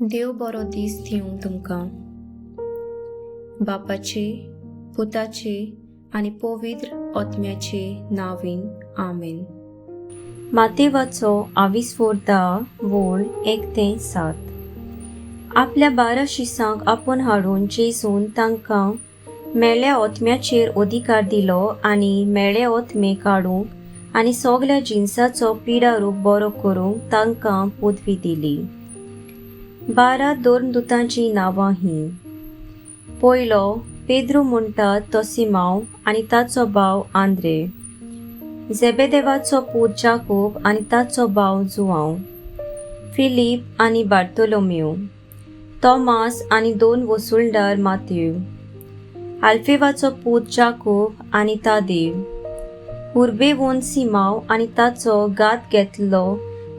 देव बरो दीस दिवं तुमकां. बापाचे, पुताचे आनी पवित्र आत्म्याचे नांवान, आमेन. मातेवाचो आविस्फोर 10 वोळ 1 ते 7. आपल्या 12 शिसांक आपोवन हाडून जेजून तांकां मेळ्या ओतम्याचेर अधिकार दिलो आनी मेळे ओतमे काडूंक आनी सगल्या जिनसाचो पिडारूप बरो करूंक तांकां पदवी दिली. 12 धर्मदुतांचीं नांवां हीं. पयलो पेद्रू म्हणटात तो सिमांव आनी ताचो भाव आंद्रे, झेबेदेवाचो पूत जाकोब आनी ताचो भाव जुआंव, फिलीप आनी बार्तोलोम्यू, तॉमास आनी 2 वसुलदार मातेव, आल्फेवाचो पूत जाकोब आनी तादेव, उर्बेवोन सिमांव आनी ताचो घात घेतलो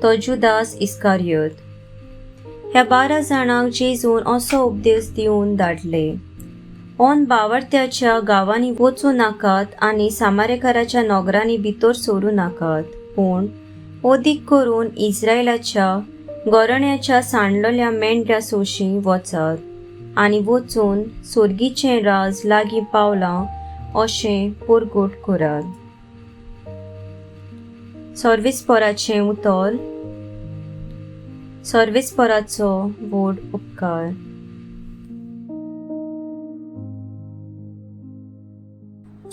तो जुदास इस्कारियोत. ह्या 12 जाणांक जेजून असो उपदेश दिवन धाडले, ओन बावडत्याच्या गांवांनी वचूं नाकात आनी सामारेकाराच्या नगरांनी भितर सरूं नाकात, पूण अदीक करून इस्रायलाच्या गोरण्याच्या सांडलेल्या मेंढ्या सोशीं वचात आनी वचून सोर्गीचें राज लागीं पावलां अशें परगट करात. सर्वेस्पराचें उतर. सर्वेस्पराचो व्हड उपकार.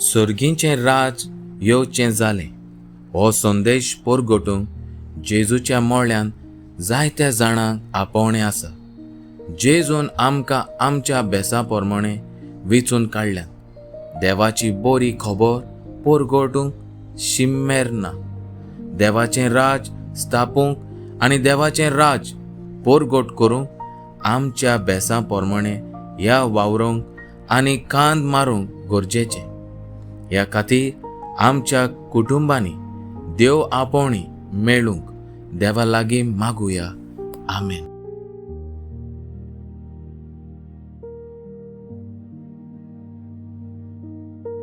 सर्गीचें राज येवचें जालें हो संदेश परगटूंक जेजूच्या मोळ्यान जायत्या जाणांक आपोवणें आसा. जेजून आमकां आमच्या बेसा प्रमाणें वेंचून काडल्यात. देवाची बरी खबर परगटूंक शिम्मेर ना. देवाचें राज स्थापूंक आनी देवाचें राज परगट करूंक आमच्या बेसा प्रमाणें ह्या वावरूंक आनी कांद मारूंक गरजेचें. ह्या खातीर आमच्या कुटुंबांनी देव आपोवणी मेळूंक देवा लागीं मागुया. आमेन.